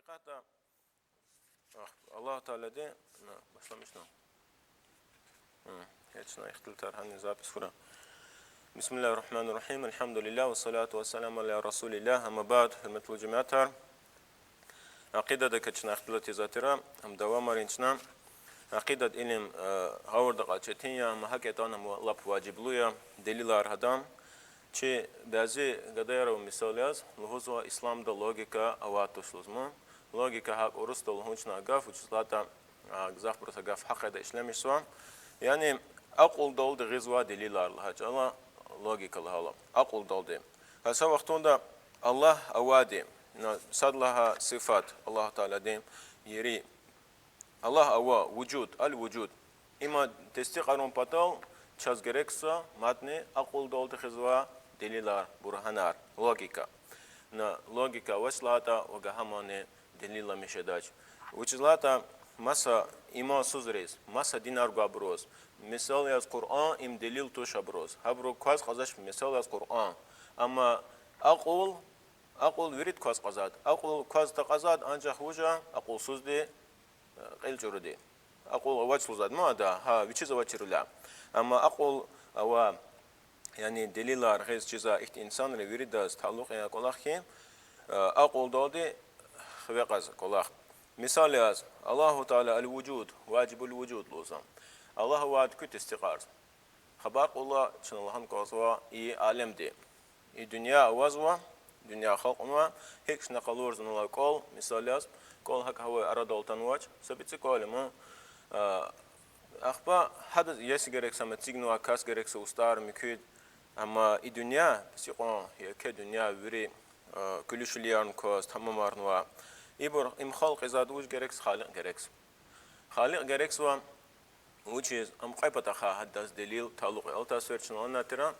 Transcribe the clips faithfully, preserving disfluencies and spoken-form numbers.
Гьакъикъатда, а, Аллагь Таалади, на, башламишна. Гьм, гьечна ихтилатар, гьана запись хьурай. بسم الله الرحمن الرحيم. الحمد لله والصلاة والسلام على رسول الله. أما بعد, гьуьрметлу жемятар. Акъидада квез чна ихтилат ийизвай тир, ам давамарин чна. Акъидадин илим, э, гъавурда кьван четин я, амма гьакӀ ятӀани ам лап важиблу я, делилар гьадан. Чи бязи гадаяр ава мисал яз, лугьузва исламда логика авайд туш лугьуз ма. Логика гьакӀ урусдал лугьун чна гаф, вучиз лагьайтӀа, а, гзафбуруз а гаф гьа къайдада ишлемишзава. Яни акьулдалди гъизвай делилар лагьай чӀала логика лагьайла. Акьулдалди. Гьа са вахтунда Аллагь авайди, на, сад лагьай сифат Аллагь Тааладин, ери. Аллагь ава, вужуд, аль-вужуд. Има тестикьарун патал чаз герекзава мадни акьулдалди гъизвай делилар, бургьанар, логика. На логика авач лагьайтӀа, вагьа гьамани делилламиш жедач. Вучиз лагьайтӀа маса имансузриз, маса динар гвайбуруз, мисал яз Къуръан, им делил туш абуруз. Гьабуру кваз кьазвач мисал яз Къуръан. Амма акьул, акьул вирида кваз кьазвайди. Акьул кваз такьазвайди анжах вуж я? Акьулсузди, э, кьил чӀуруди. Акьул авач лугьузвайди ма ада, гьа, вичиз авачирвиляй. Амма акьул авай, яни делилар гъиз чизвай ихьтин инсанри виридаз талукь я кӀвалах хьи, э, акьулдалди хиве кьаз кӀвалах. Мисал яз, Аллагьу Таала аль-вужуд, важибуль-вужуд лугьузва. Аллагь авайди куьн тестикьарзава. Хабар кьурла чна лагьана кӀанзава и алемди. И дуьнья авазва, дуьнья халкьнава, гьикӀ чна къалурзава кӀвал, мисал яз, кӀвал гьакӀ гьавай арадал атанвач, са бицӀи кӀвал я ма. А, ахпа гьадаз иеси герекзава, ам эцигнавай кас герекзава, устӀар, муькуьд. Амма и дуьнья, бес икьван еке дуьнья, вири, а, куьлуь-шуьлуьярни кваз тамамарнава. Ибур, им халкь ийизвайди вуж герекзава? Халикь герекзава. Халикь герекзава, вучиз ам кьве патахъай гьадаз делил талукь я. Алатайсфер чна лагьана тир,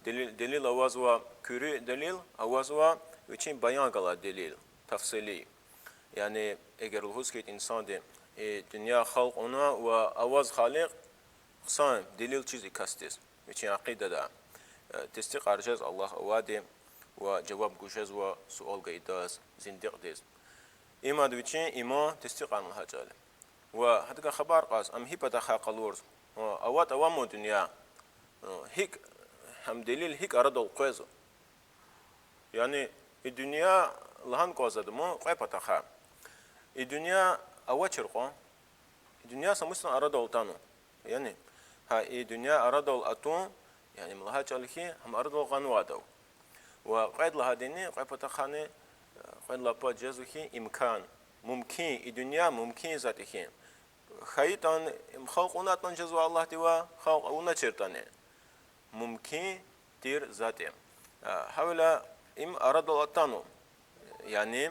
делил, делил авазва, куьруь делил авазва, вичин баян галай делил, тафсили. Яни эгер лугьуз хьайитӀа инсанди, и дуьнья халкь авунва ва аваз Халикь, хъсан делил чиз и касдиз, вичин акъидада, э, тестикьар жез Аллагь авайди ва жаваб гуз жезва суал гайидаз, зиндикьдиз. Имад вичин иман тестикьарна лагьай чӀал я. Ва гьадакай хабар кьаз, ам гьи патахъай къалурзава, а, аватӀа авама дуьнья, а, гьикӀ, гьам делил гьикӀ арадал къвезва. Яни и дуьнья лагьана кӀанзава ада ма кьве патахъай. И дуьнья авачир кьван, и дуьнья са мусни арадал атанва. Яни, гьа и дуьнья арадал атун, яни лагьай чӀал хьи, гьам арадал гъанвайди ава. Ва кьвед лагьайдини, кьве патахъайни, кьвед лагьай пад жезва хьи, имкан, мумкин, и дуьнья мумкин затӀ я хьи. ХьайитӀани, им халкь авунайтӀани жезва Аллагьдивай, халкь авуначиртӀани мумкин тир затӀ я. А, гьавиляй им арадал атанва. Яни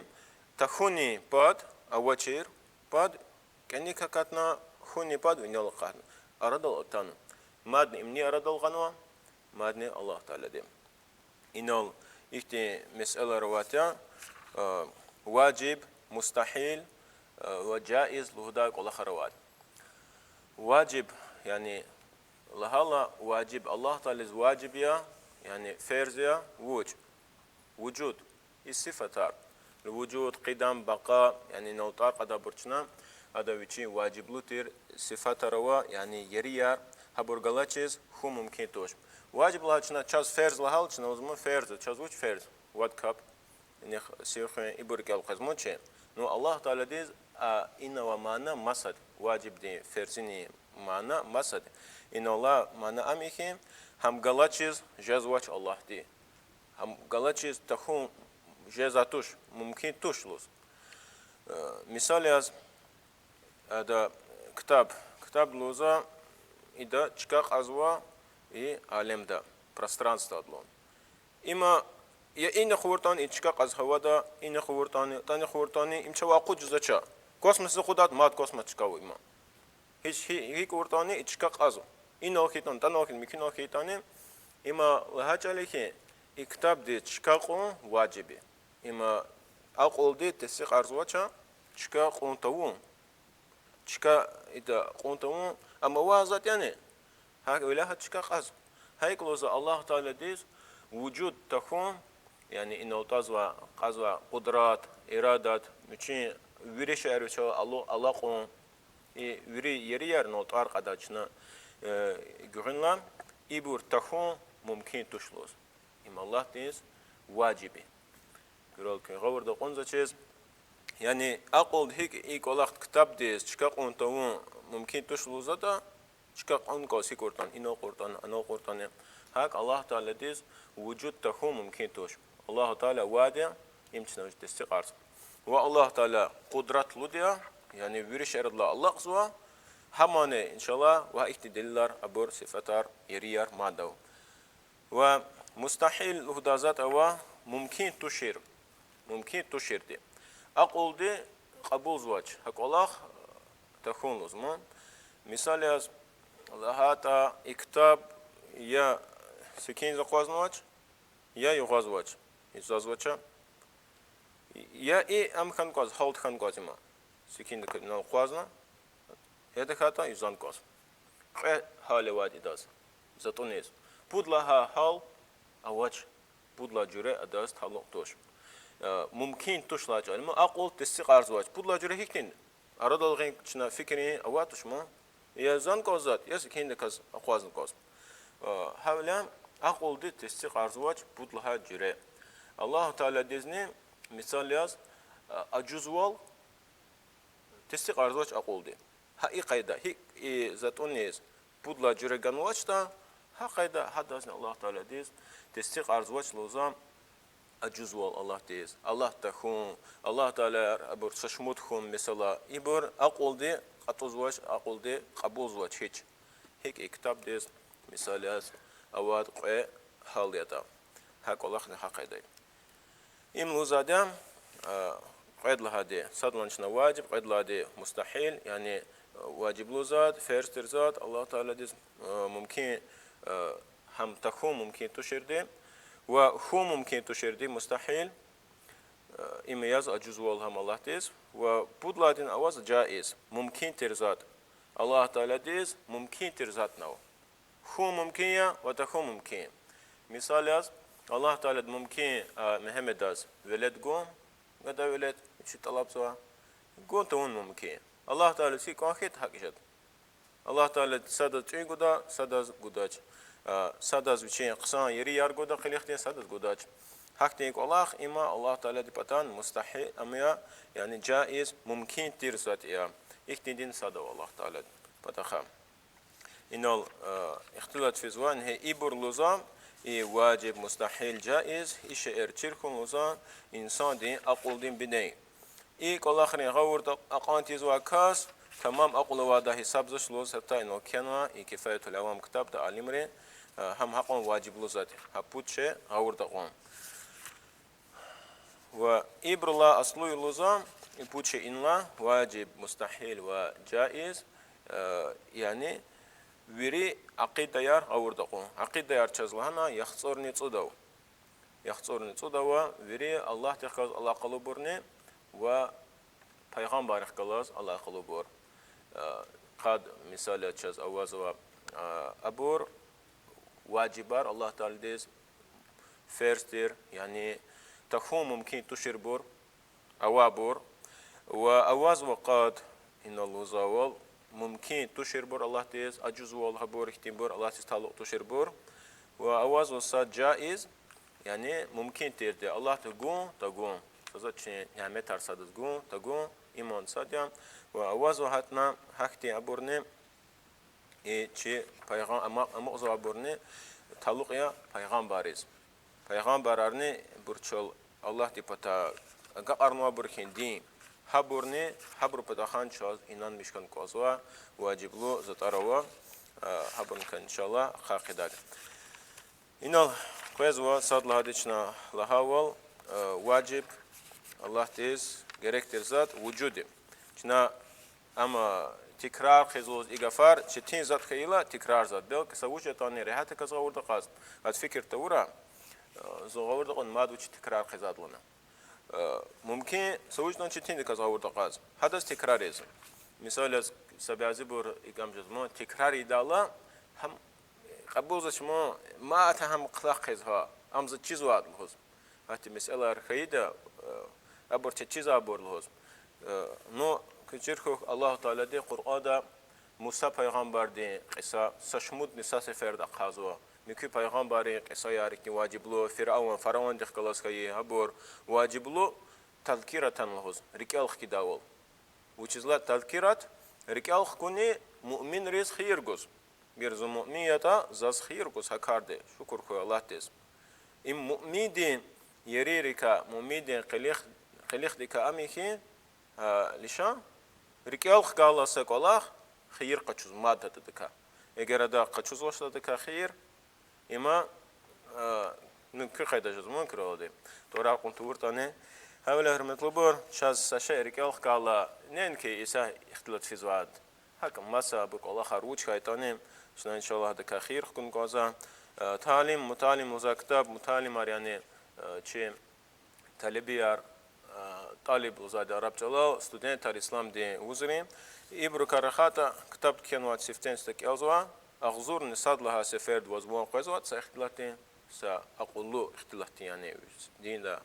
тахьуни пад, авачир пад, кӀаник акатна, хьуни пад, винел акатна, арадал атанва. Мадни им ни арадал гъанва? Мадни Аллагь Таалади. Инал ихьтин месэлаяр авайди я, а, важиб, мустагьил, а, ва жаиз лугьудай кӀвалахар авайди. Важиб, яни лагьайла важиб, Аллагь Тааладиз важиб я, яни ферз я, вуч? Вужуд, и сифатар. Вужуд, къидам, бакъа, яни инал тӀвар кьадайбур чна, ада вичин важиблу тир сифатар ава, яни ерияр, гьабур галачиз хьун мумкин туш. Важиб лагьай чна, чаз ферз лагьайла чна лугьузма ферз, чаз вуч ферз? Вад капӀ, нихъ сив хуьн, ибур кӀел къвезма чи. Ну, Аллагь Тааладиз, а, ина авай мана масад, важибдин, ферзинин мана масад. Инал авай мана ам я хьи, гьам галачиз жезвач Аллагьди. Гьам галачиз тахьун жезвай туш, мумкин туш лугьуз. Э, мисал яз, ада ктаб, ктаб лугьузва, ида чка кьазва и алемда, пространстводал. Има я ина хъувуртӀани, и чка кьаз гьавада, ина хъувуртӀани, тӀани хъувуртӀани, им чавай акъудиз жезвач. Космосдиз акъудайтӀа, мад космос чкайрай има. Гьич, гьи-, гьикӀ хъувуртӀани, и чка кьазва. Инал хьайитӀани, тӀанал хьайитӀани, муькуьнал хьайитӀани, има лагьай чӀал я хьи, и ктабдиз чка кьун важиб я. Има акьулди тестикьарзавач чка кьун тавун. Чка ида кьун тавун, амма авай затӀ яни, гьавиляй гьа чка кьаз. Гьа икӀ лугьузва Аллагь Тааладиз вужуд тахьун, яни инал тӀазвай, кьазвай къудрат, ирадат, вичин вири шейэр вичел алу-, алакьун, и вири ерияр инал тӀвар кьадай чна, э, гуьгъуьнлай, ибур тахьун мумкин туш лугьуз. Им Аллагьдиз важиб я. Куьрелди куьн гъавурда акьунзавачиз, яни акьулди гьикӀ и кӀвалах ктабдиз чка кьун тавун мумкин туш лугьузватӀа, чка кьун кӀваз гьикӀ кьуртӀани, инал кьуртӀани, анал кьуртӀани, гьакӀ Аллагь Тааладиз вужуд тахьун мумкин туш. Аллагь Таала вад я, им чна вуч тестикьарзава. Ва Аллагь Таала къудратлуди я, яни вири шейэралди алакьзава, гьамани, иншаллагь, ва ихьтин делилар, абур сифатар, ерияр мад ава. Ва мустагьил лугьудай затӀ ава мумкин тушир, мумкин туширди. Акьулди кьабулзавач гьа кӀвалах тахьун лугьузма. Мисал яз лагьайтӀа, и ктаб я секинда акъвазнавач, я югъазвач, юзазвач, я и ам хьана кӀваз, гьалт хьана кӀваз има. Секинда кадинал акъвазна, я тахьайтӀа юзана кӀваз. Кьве гьал авайди адаз, затӀуниз. Пуд лагьай гьал авач, пуд лагьай жуьре адаз талукь туш. Э, мумкин туш лагьай чӀал, амма акьул тестикьарзавач. Пуд лагьай жуьре гьихьтин? Арадал гъин чна фикирин авай тушма? Я юзана кӀваз затӀ, я секиндаказ акъвазна кӀваз. Э, гьавиляй акьулди тестикьарзавач пуд лагьай жуьре. Аллагь Тааладизни, мисал яз, э, ажузвал тестикьарзавач акьулди. Гьа и къайда, гьикӀ и затӀуниз пуд лагьай жуьре ганвачтӀа, гьа къайда гьадазни Аллагь Тааладиз тестикьарзавач лугьузва ажузвал Аллагьдиз, Аллагь тахьун, Аллагь Таалади абур са шумуд хьун, месела, ибур акьулди кьатӀузвач, акьулди кьабулзавач гьич. ГьикӀ и ктабдиз, мисал яз, авайд кьве гьал ятӀа. Гьа кӀвалахни гьа къайда я. Им лугьузвайди я, а, кьвед лагьайди, сад лагьана чна важиб, кьвед лагьайди мустагьил, яни, а, важиб лугьузвайди, ферз тир затӀ, Аллагь Тааладиз, а, мумкин, а, гьам тахьун мумкин туширди, ва хьун мумкин туширди мустагьил, а, им яз ажузвал гьам Аллагьдиз, ва пуд лагьайдини аваз жаиз, мумкин тир затӀ. Аллагь Тааладиз мумкин тир затӀни ава. Хьун мумкин я ва тахьун мумкин. Мисал яз, Аллагь Таалади мумкин я Мегьамедаз велед гун, гада велед, вичи тӀалабзава, гун тавун мумкин я. Аллагь Тааладиз гьикӀ кӀан хьайитӀа, гьакӀ жеда. Аллагь Таалади садаз тӀуьн гуда, садаз гудач. А, садаз вичин хъсан ерияр гуда къилихдин, садаз гудач. Гьахьтин кӀвалах има Аллагь Тааладин патай мустагьил, ам я, яни жаиз, мумкин тир затӀ я. Ихьтиндин сад ава Аллагь Тааладин патахъай. Инал, а, ихтилат физвай, гьа ибур лугьузва, и важиб, мустагьил, жаиз, и шейэр чир хьун лугьузва инсандин акьулдин бинеи. И кӀвалахрин гъавурда акьван тийизвай кас тамам акьул авайди гьисабзавач лугьуз, гьатта инал кхьенва и Кифаятул-Авам ктабда алимри, а, гьам гьакьван важиблу затӀ я, гьа пуд шей гъавурда акьван. Ва ибурулай аслу лугьузва, и пуд шей инлай: важиб, мустагьил ва жаиз, э, яни вири акъидаяр гъавурда акьун. Акъидаяр чаз лагьана яхцӀурни цӀуд ава. ЯхцӀурни цӀуд ава, вири Аллагьдихъ галаз алакъалубурни ва пайгъамбаррихъ галаз алакъалубур. Э, къад мисал яз чаз авазва, э, абур важибар Аллагь Тааладиз ферз тир, яни тахьун мумкин туширбур, авайбур. Ва авазва къад, инал лугьузвайвал, мумкин туширбур Аллагьдиз, ажузвал гьабур, ихьтинбур Аллагьдиз талукь туширбур. Ва авазва сад жаиз, яни мумкин тирди Аллагьди гун, тагун. Са затӀ чи няметар садаз гун, тагун, иман сад я. Ва авазва гьатна гьахьтин абурни, и чи пайгъам-, амукь-, амукьзавайбурни талукь я пайгъамбарриз. Пайгъамбарарни бурчал Аллагьдин патай агакьарнавайбур хьи дин, гьабурни, гьабурун патахъай чаз инанмиш хьана кӀанзава, важиблу затӀар ава, а, гьабурукай, иншаллагь, ахъа хъийида. Инал къвезва сад лагьайди чна лагьайвал, э, важиб, Аллагьдиз герек тир затӀ, вужуд я. Чна ам тикрар хъийиз лугьуз и гафар четин затӀ хьайила тикрарзава. Белки са вуч ятӀани регьятдаказ гъавурда акьаз, ад фикир тавурай, э, зун гъавурда акьун мад вуч тикрар хъийизвайди я лагьана. Э, мумкин, са вуч ятӀани четиндаказ гъавурда акьаз, гьадаз тикрар ийизва. Мисал яз, са бязибур икӀ ам жезва, тикрар ийидайла, гьам кьабулзавач, мад гьам хълагь хъийизва, ам заз чизвайди я лугьуз. Гьатта месэлаяр хьайида, э, абур чечизвайбур лугьуз. Э, ну, куь чир хьухь, Аллагь Таалади Къуръанда Муса пайгъамбардин кьиса, са шумудни са сеферда ахъайзава. Муькуь пайгъамбаррин кьисаяр ихьтин важиблу, Фиръаван, фараондихъ галаз хьайи, гьабур важиблу, тазкиратан лугьуз, рикӀел хкидайвал. Вучиз лагьайтӀа тазкират, рикӀел хкуни муъминриз хийир гуз. Гер зун муъмин ятӀа, заз хийир гуз гьа карди, шукур хьуй Аллагьдиз. Им муъминдин ерийрикай, муъминдин къилих-, къилихдикай ам я хьи, гьа, лишан, рикӀел хкайла са кӀвалах, хийир къачуз мад атӀадакай. Эгер ада къачузвач адакай хийир, има, а, ну, куь къайда жезва, мун куралди. ТӀварар кьун тавуртӀани. Гьавиляй, гьуьрметлубур, чаз са шей рикӀел хкайла, неинки исятда ихтилат физвайди, гьакӀ маса абур кӀвалахар вуч хьайитӀани, чна, иншаллагь, адакай хийир хкун кӀанзава. А, Талим, Муталим лугьузвай ктаб, муталимар, яни, а, чи талебияр, а, талиб лугьузвайди араб чӀалал, студентар исламдин вузрин. Ибурукай рахайтӀа, ктаб кхьенвай сифтени-сифте кӀелзава, агъзурни сад лагьай сеферда ваз ван къвезва са ихтилатдин, са акьуллу ихтилатдин, яни динда.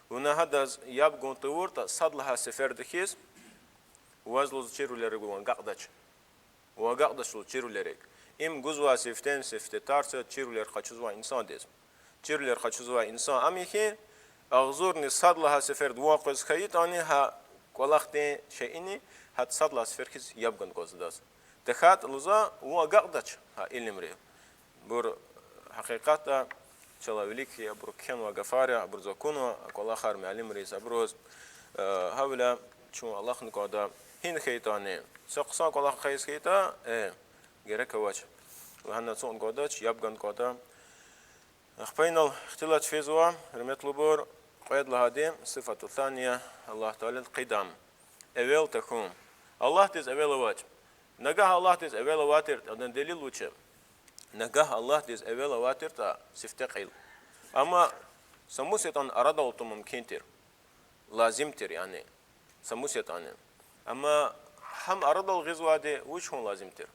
Вуна гьадаз яб гун тавуртӀа, сад лагьай сеферда хьиз, ваз лугьуз чирвилер гун агакьдач. Ва агакьдач лугьуз чирвилерик. Им гузвай сифтени-сифте тарс я чирвилер къачузвай инсандиз. Чирвилер къачузвай инсан ам я хьи, агъзурни сад лагьай сеферда ван къвез хьайитӀани гьа кӀвалахдин шейини, гьа сад лагьай сефер хьиз яб гун кӀанзава адаз. ТахьайтӀа лугьузва, вун агакьдач гьа илимри. Абур гьакъикъатда чалай вилик я, абуру кхьенвай гафар я, абуруз акунва а кӀвалахар муаллимриз, абуруз, э, гьавиляй чун алахъна кӀанда, гьина хьайитӀани, са хъсан кӀвалах хьиз хьайитӀа, э, герек авач лагьана ацукьна кӀандач, яб гун кӀанда. Ахпа инал ихтилат физва, гьуьрметлубур, кьвед лагьайди, сифату сания, Аллагь Тааладин къидам. Эвел тахьун. Аллагьдиз эвел авач. Нагагь Аллагьдиз эвел авайтиртӀа, адан делил вуч я? Нагагь Аллагьдиз эвел авайтиртӀа, сифте кьил. Амма са мус ятӀани арадал атун мумкин тир. Лазим тир, яни. Са мус ятӀани. Амма гьам арадал гъизвайди вуч хьун лазим тир?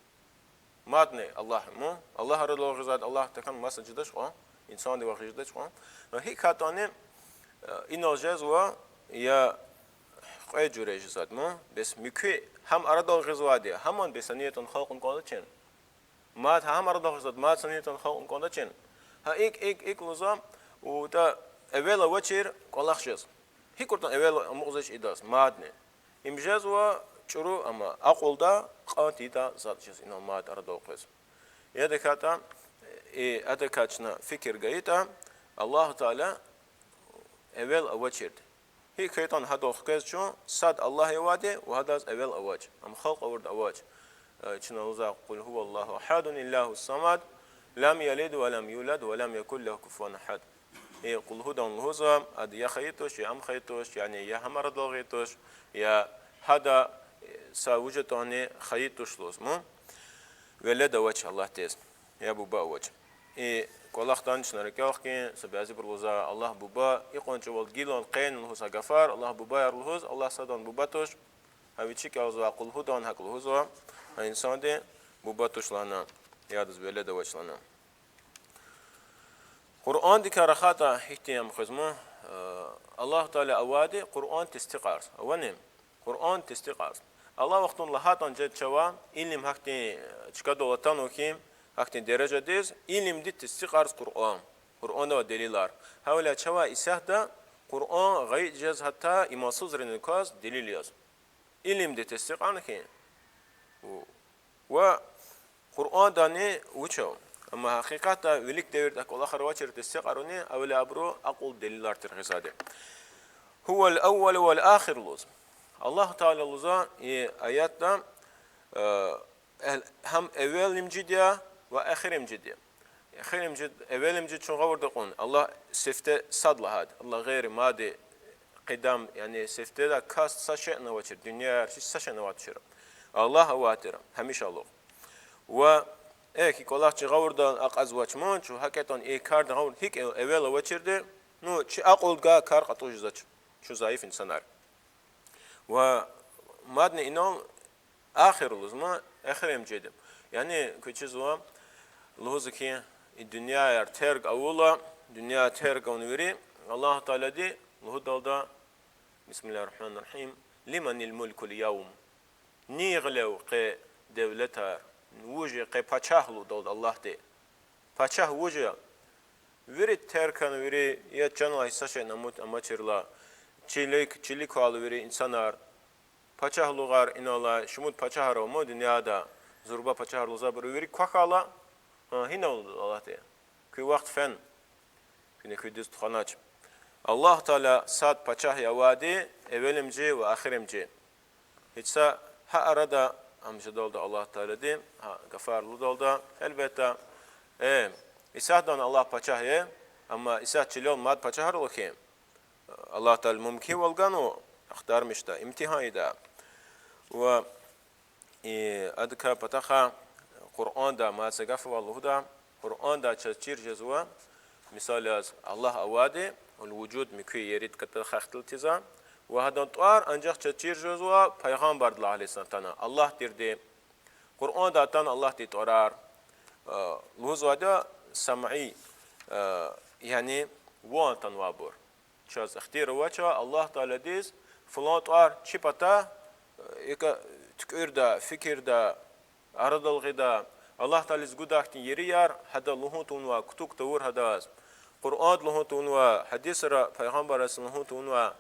Мадни Аллагь, му? Аллагь арадал гъизвайди, Аллагь тахьана маса жедач кьван, инсанди вахъ жедач кьван. ГьикӀ хьайитӀани, э, инал жезва, я кьве жуьре жезвайди, му? Бес муькуь гьам арадал гъизвайди, гьамни бес са ниятан халкьун кӀандачир. Мад гьа гьам арадал гъизвайди, мад са ниятан халкьун кӀандачир. Гьа икӀ, икӀ, икӀ лугьузва, вуна эвел авачир кӀвалах жез. ГьикӀ хьайитӀани эвел амукьзавач идаз, мадни. Им жезва чӀуру, амма акьулда кьан тийидай затӀ жез инал мад арадал къвез. Яда хьайитӀа, и, адакай чна фикир гайитӀа, Аллагь Таала эвел авачирди. ГьикӀ хьайитӀани гьадал хквез чун, сад Аллагь я авайди ва гьадаз эвел авач, ам халкь авурди авач. Э, чна лугьузва: قل هو الله أحد الله الصمد لم يلد ولم يولد ولم يكن له كفوا أحد. И Къулгьудан лугьузва, ада я хьайи туш, я ам хьайи туш, яни я гьам арадал гъайи туш, я гьада, э, са вуж ятӀани хьайи туш лугьуз, му? Велед авач Аллагьдиз, я буба авач. И кӀвалахдани чна рикӀел хкин, са бязибуру лугьузва, Аллагь буба, икьван чӀавалди гилан, къени лугьуз гьа гафар, Аллагь бубаяр лугьуз, Аллагь садан буба туш. Гьа вичи кӀелзавай Къулгьудан гьакӀ лугьузва, гьа инсанди буба туш лагьана, я адаз велед авач лагьана. Къуръандикай рахайтӀа, гьихьтин ам хуьзва, э, Аллагь Таала авайди Къуръан тестикьарз. Авани? Къуръан тестикьарз. Алай вахтунда лагьайтӀани жеда чавай, илим гьахьтин, э, чкадал атанва хьи, гьахьтин дережадиз, илимди тестикьарз Къуръан. Къуръанда авай делилар. Гьавиляй чавай исятда Къуръан гъайи жез гьатта имансузрини кваз делил яз. Илимди тестикьарна хьи, ва Къуръандани вуч ава. Амма гьакъикъатда вилик девирда кӀвалахар авачир тестикьарунни, гьавиляй абуру акьул делилар тир гъизвайди. هو الأول والآخر лугьуз. Аллагь Таала лугьузва и аятда, э, гьам эвелимжиди я ва эхиримжиди я. Эхиримжи, эвелимжи чун гъавурда кьуна, Аллагь сифте сад лагьайди, Аллагь гъейри, мади, къидам, яни сифтеда кас са шейни авачир, дуьньяяр, гьич са шейни авачир. Аллагь авайтир гьамишалугъ. Ва эхь, и кӀвалах чи гъавурда акьазвач, мун, чун гьакӀ ятӀани и карди гъавурда гьикӀ эвел авачирди, ну, чи акьулдикай кар кьатӀуз жезвач, чун зайиф инсанар. Ва мадни инал ахир лугьузма, эхиримжиди. Яни квез чизва, лугьузва хьи, и дуьньяяр терг авула, дуьнья терг авун вири, Аллагь Таалади лугьудалда, بسم الله الرحمن الرحيم, لمن الملك اليوم. Ни гъиле я къе девлетар, вуж я къе пачагь лугьудалда Аллагьди. Пачагь вуж я? Вири терг хьана, вири я чан лагьай са шейни аму-, амачирла, чилик, чилик квайла вири инсанар, пачагьлугъар инал алай, шумуд пачагьар ава ман дуьньяда, зурба пачагьар лугьузвайбур вири квахьайла, гьа, гьинал лугьуда Аллагьди. Куь вахт фена, куьне куь дуьз тухванач. Аллагь Таала сад пачагь я авайди, эвелимжи ва эхиримжи. Гьич са гьа арада ам жедалда Аллагь Таалади, гьа гафар лугьудалда, гьелбетда, э, исятдани Аллагь пачагь я, амма исятда чилел мад пачагьар ала хьи, Аллагь Таала мумкинвал ганва, ахтармишда, имтигьан ийида. Ва, и, адакай патахъай Къуръанда мад са гаф ава лугьуда, Къуръанда чаз чир жезва, мисал яз, Аллагь авайди, الوجود, муькуь ерид ката хахтал тиза, ва гьадан тӀвар анжах чаз чир жезва пайгъамбардилай, عليه السلام, атана, Аллагьдирди. Къуръанда атана Аллагьдин тӀварар, э, лугьузвайди я самъи, э, яни ван атанвайбур. Чаз ихтияр авач Аллагь Тааладиз фулан тӀвар чи патай, э, икӀ туькӀуьрдай, фикирдай, арадал гъидай, Аллагь Тааладиз гудай хьтин ерияр гьада лугьун тавунвай, кутуг тавур гьадаз. Къуръанда лугьун тавунвай, гьадисра пайгъамбарза лугьун тавунвай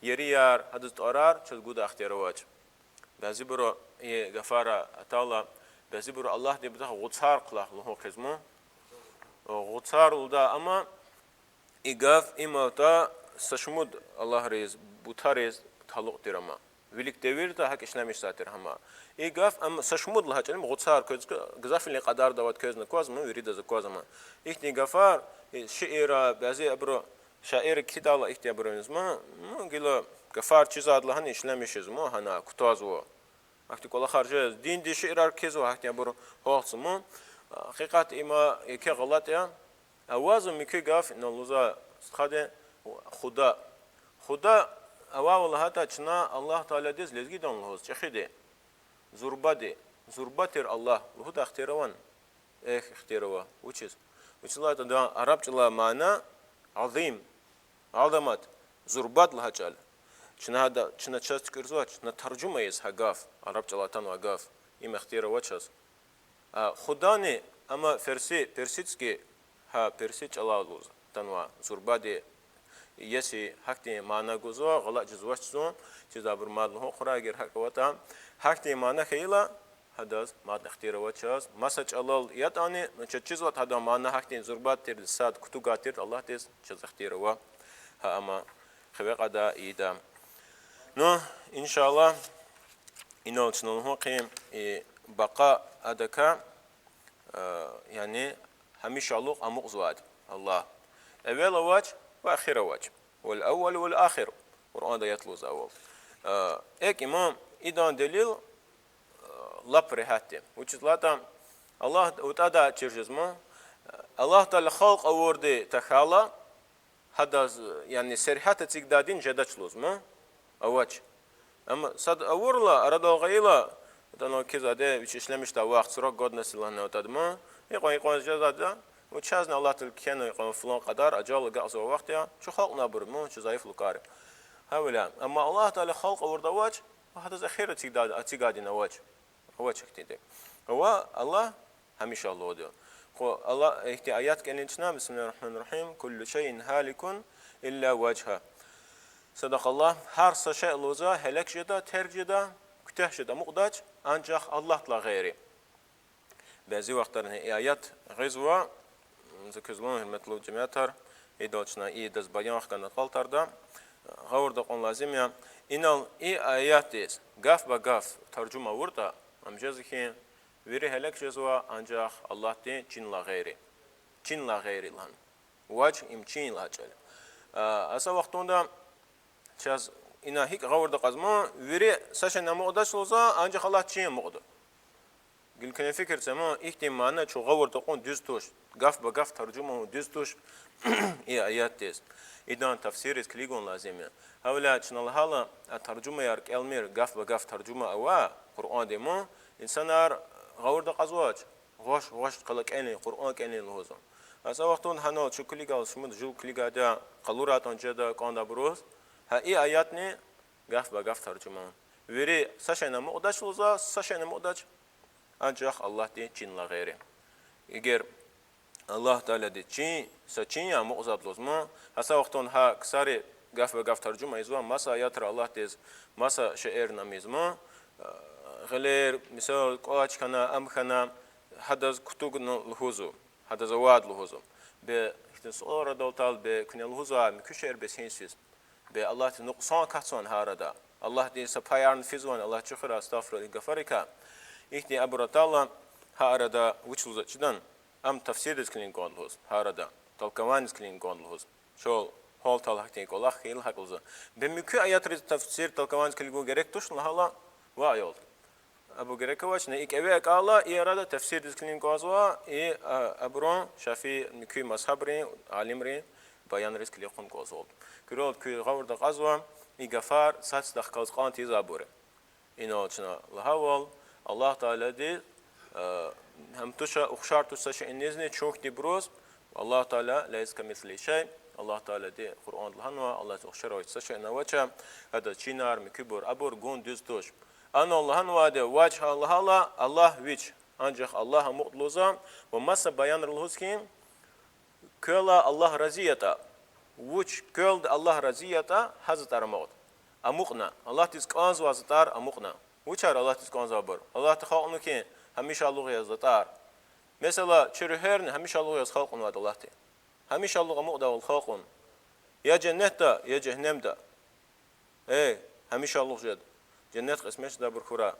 ерияр, гьадаз тӀварар чаз гудай ихтияр авач. Бязибуру и гафар атайла, бязибуру Аллагьдин патахъай гъуцар хълагь лугьун хъийизма. Гъуцар лугьуда, амма и гаф им аватӀа са шумуд аллагьриз, бутариз талукь тир ама. Вилик девирда гьакӀ ишлемишзавай тир гьама. И гаф ам са шумуд лагьай чӀал им гъуцар квез, гзафвилин кьадарда аватӀа квезни аквазма, виридаз аквазма. Ихьтин гафар, и шиирра, бязи абуру шаир кхьидайла ихьтинбур ийизма, ну, гила гафар чизвайди лагьана ишлемишзава, гьана кутазва. Ахьтин кӀвалахар жез, динди шиирар кхьизва, ахьтинбур гьалтзава. Гьакъикъат им еке гъалатӀ я. Авазва муькуь гаф, инал лугьузва стхади, Худа. Худа авайвал лагьайтӀа чна Аллагь Тааладиз лезгидани лугьуз, чӀехиди, зурбади, зурба тир Аллагь лугьудай ихтияр авани? Эхь, ихтияр ава. Вучиз? Вучиз лагьайтӀа адан араб чӀалай мана азим, азамат, зурбат лагьай чӀал. Чна гьада, чна чаз туькӀуьрзавач, чна таржума ийиз гьа гаф, араб чӀалай атанвай гаф. Им ихтияр ава чаз. А, Худани, амма ферси, персидский, гьа, перси чӀалал лугьуз атанвай зурбади, если гьахьтин мана гузва, гъалатӀ жезвач зун, чиз абур мад лугьун хьурай, эгер гьакӀ аватӀа, гьахьтин мана хьайила, гьадаз мад ихтияр ава чаз. Маса чӀалал ятӀани, ну, чаз чизватӀа гьадан мана гьахьтин зурбат тирди, сад кутугай тирди Аллагьдиз, чаз ихтияр ава гьа ама хиве кьадай, ийидай. Ну, иншаллагь, инал чна лугьун хьи, и бакъа адакай, э, яни гьамишалугъ амукьзавайди Аллагь. Эвел авач ва эхир авач. والأول والآخر. Къуръанда аят лугьузвайвал. Э, экв иман, идан делил, э, лап регьятди. Вучиз лагьайтӀа Аллагь вутӀадай чир жезма, Аллагь Таала халкь авурди тахьайла, гьадаз, яни сергьят эцигдайди жедач лугьузма, авач. Амма сад авурла, арадал гъайила, атана квез аде вич ишлемишдай вахт, срок годности лагьана атадма, икьван, икьван жезвайди, вучазни Аллагь Таала кхьенва икьван фулан кьадар ажал агакьзавай вахт я, чун халкьнавайбур я, чун зайифлукар я. Гьавиляй, амма Аллагь Таала халкь авурди авач, гьадаз эхир эцигда-, эцигайди авач. Авач ихьтинди. Ва Аллагь гьамишалугъди. Къу-, Аллагь ихьтин аят кӀелин чна, بسم الله الرحمن الرحيم, كل شيء هالك إلا وجهه. صدق الله. Гьар са шей лугьузва гьелек жеда, терг жеда, куьтягь жеда, амукьдач, анжах Аллагьдилай гъейри. Бязи вахтарни и аят гъизва, за квез лугьун, гьуьрметлу жемятар, идал чна идаз баян хкана акьалтӀарда, гъавурда кьун лазим я. Инал и аятдиз гаф ба гаф таржума авуртӀа, ам жезва хьи, вири гьелек жезва, анжах Аллагьдин чинлай гъейри. Чинлай гъейри лагьана. Важгь им чин лагьай чӀал я. А, аса вахтунда чаз ина гьикӀ гъавурда кьазма, вири са шейни амукьдач лугьузва, анжах Аллагьдин чин амукьда. Гила куьне фикир це ман, ихьтин мана чун гъавурда кьун дуьз туш, гаф ба гаф таржума авун дуьз туш и аятдиз. Идан тафсирриз килигун лазим я. Гьавиляй чна лагьайла, а таржумаяр кӀелмир, гаф ба гаф таржума авай Къуръандин ман, инсанар гъавурда кьазвач, гъваш-гъваш къала кӀелин, Къуръан кӀелин лугьузва. Гьа са вахтунда гьанал чун килигайла, шумуд жув килигайди я, къалурайтӀан жеда кӀанда абуруз. Гьа и аятни гаф ба гаф таржума. Вири са шейни амукьдач лугьузва, са шейни амукьдач, анжах Аллагьди чинал гъейри. Эгер Аллагь Таалади чин, са чин я амукьзавайди лугьузма, гьа са вахтунда гьа ксари гаф ба гаф таржума ийизва, маса аятра Аллагьдиз, маса шейэрни ам ийизма, гъилер, мисал, кӀвач хьана, ам хьана, гьадаз кутугна лугьузва, гьадаз авайди лугьузва. Бес ихьтин суал арадал атайла, бес куьне лугьузва муькуь шейэр бес гьинсиз? Бес Аллагьдиз нукьсан акатзавани гьа арада? Аллагьдин са паярни физвани, Аллагь чухуьрай, астагъфируллагь, и гафар икӀ? Ихьтин абур атайла, гьа арада вуч лугьузвачтӀани, ам тафсирдиз килигна кӀанда лугьуз, гьа арада толкованидиз килигна кӀанда лугьуз. Чал гьалтайла гьахьтин кӀвалах хьайила гьакӀ лугьузва. Бес муькуь аятриз тафсир, толкованидиз килигун герек тушни лагьайла, ваъ, аялди. Абур герек авач, не, икӀ эве акьайла, и арада тафсирдиз килигна кӀанзава, и, а, абурун, ШафиӀи, муькуь мазгьабрин алимрин баянриз килигун кӀанзавалда. Куьрелди куьн гъавурда акьазва, и гафар сад-садахъ галаз кьан тийизвайбур я. Инал чна лагьайвал, Аллагь Таалади, э, гьам туш, ухшар туш са шейинизни чун хьтинбуруз, Аллагь Таала, ليس كمثله شيء, Аллагь Таалади Къуръанда лагьанва, Аллагьдиз ухшар авач, са шейни авач, гьадаз чинар, муькуьбур, абур гун дуьз туш. Анал лагьанвайди, вач гьа лагьайла, Аллагь вич, анжах Аллагь амукьда лугьузва, ва маса баянра лугьуз хьи, квелай Аллагь рази ятӀа, вуч квелди Аллагь рази ятӀа, гьа затӀар амукьда. Амукьна, Аллагьдиз кӀанзавай затӀар амукьна. Вучар Аллагьдиз кӀанзавайбур? Аллагьди халкьнава хьи гьамишалугъ яз затӀар. Месела, чи руьгьерни гьамишалугъ яз халкьнавайди Аллагьди. Гьамишалугъ амукьдайвал халкьун. Я женнетда, я жегьеннемда. Э, гьамишалугъ жеда. Женнет къисмет жедайбур хьурай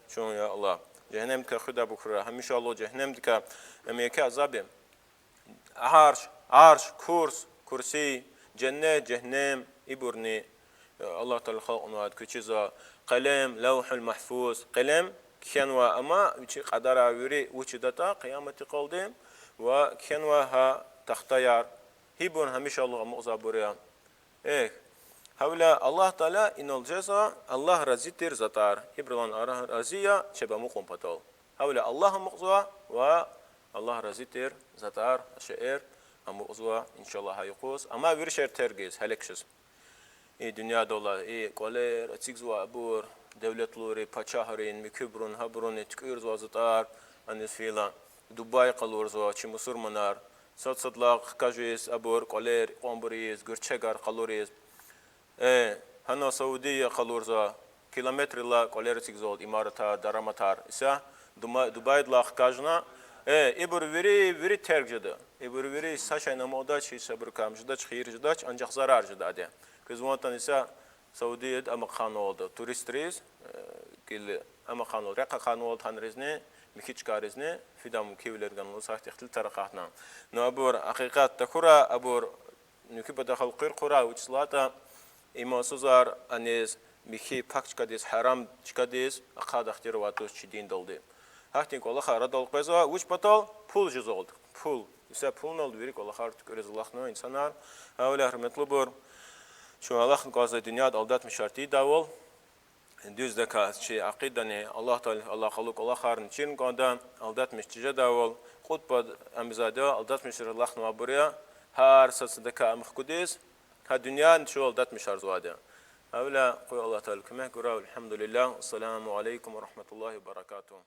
чун, я Аллагь. Жегьеннемдикай хуьдайбур хьурай. Гьамишалугъ жегьеннемдикай, ам еке азаб я. Арш, арш, курс, курси, женнет, жегьеннем, ибурни, э, Аллагь Таала халкьнавайди квез чизва. Къелем, Лавгьул Магьфуз, къелем кхьенвай, амма вичи кьадарар вири вуч жедатӀа къиямат йикъалди, ва кхьенвай гьа тахтаяр, гьибурни гьамишалугъ амукьзавайбур я. Эхь, гьавиляй Аллагь Таала инал жезва Аллагь рази тир затӀар. Ибурлай Аллагь рази я чеб амукьун патал. Гьавиляй Аллагь амукьзава ва Аллагь рази тир затӀар, шейэр амукьзава, иншаллагь, гьа юкъуз. Амма вири шейэр терг ийиз, гьеле кшиз. И дуьньядал алай, и кӀвалер эцигзавайбур, девлетлурин, пачагьрин, муькуьбурун, гьабурун туькӀуьрзавай затӀар, аниз фейила, Дубай къалурзава чи мусурманар, сад-садлагъ хкажиз абур кӀвалер икьванбур ийиз, гуьрчегар къалуриз. Э, гьана Саудия къалурзава, километрдилай кӀвалер эцигзавалда имаратар, дараматар. Исятда Дума-, Дубайдилай хкажна. Э, ибур вири, вири терг жеда. Ибур вири са шейни амукьдач, гьич абурукай ам жедач, хийир жедач, анжах зарар жеда ади. Квез ван атана, исятда Саудияда ам ахъанвалда туристриз, э, гила ам ахъанвалда, рехъ ахъанвалда гьанризни, михьи чкайризни, фидай мумкинвилер гана лугьуз гьахьтин ихтилатар акъатна. Ну, абур гьакъикъат тахьурай, абур нуькибада халкьир хъурай, вучиз лагьайтӀа имансузар аниз михьи пак чкадиз, гьарам чкадиз ахъайдай ихтияр авай туш чи диндалди. Гьахьтин кӀвалахар арадал къвезва, вуч патал? Пул жезалди. Пул. Исятда пулуналди вири кӀвалахар туькӀуьриз алахънава инсанар. Гьавиляй, гьуьрметлубур, чун алахъна кӀанзавай дуьньяда алdatмишар тийидайвал, дуьздаказ чи акъидани, Аллагь Тааладихъ алакъалу кӀвалахарни чирна кӀанда, алdatмиш тежедайвал, кьуд пад ам ийизвайди я, алdatмишриз алахънавайбур я, гьар сад садакай ам хкудиз, гьа дуьньяни чун алdatмишарзавайди я. Гьавиляй къуй Аллагь Таалади куьмек гурай. Валгьамдулиллагь. Ассаламу алейкум ва рахматуллагьи ва баракатугь.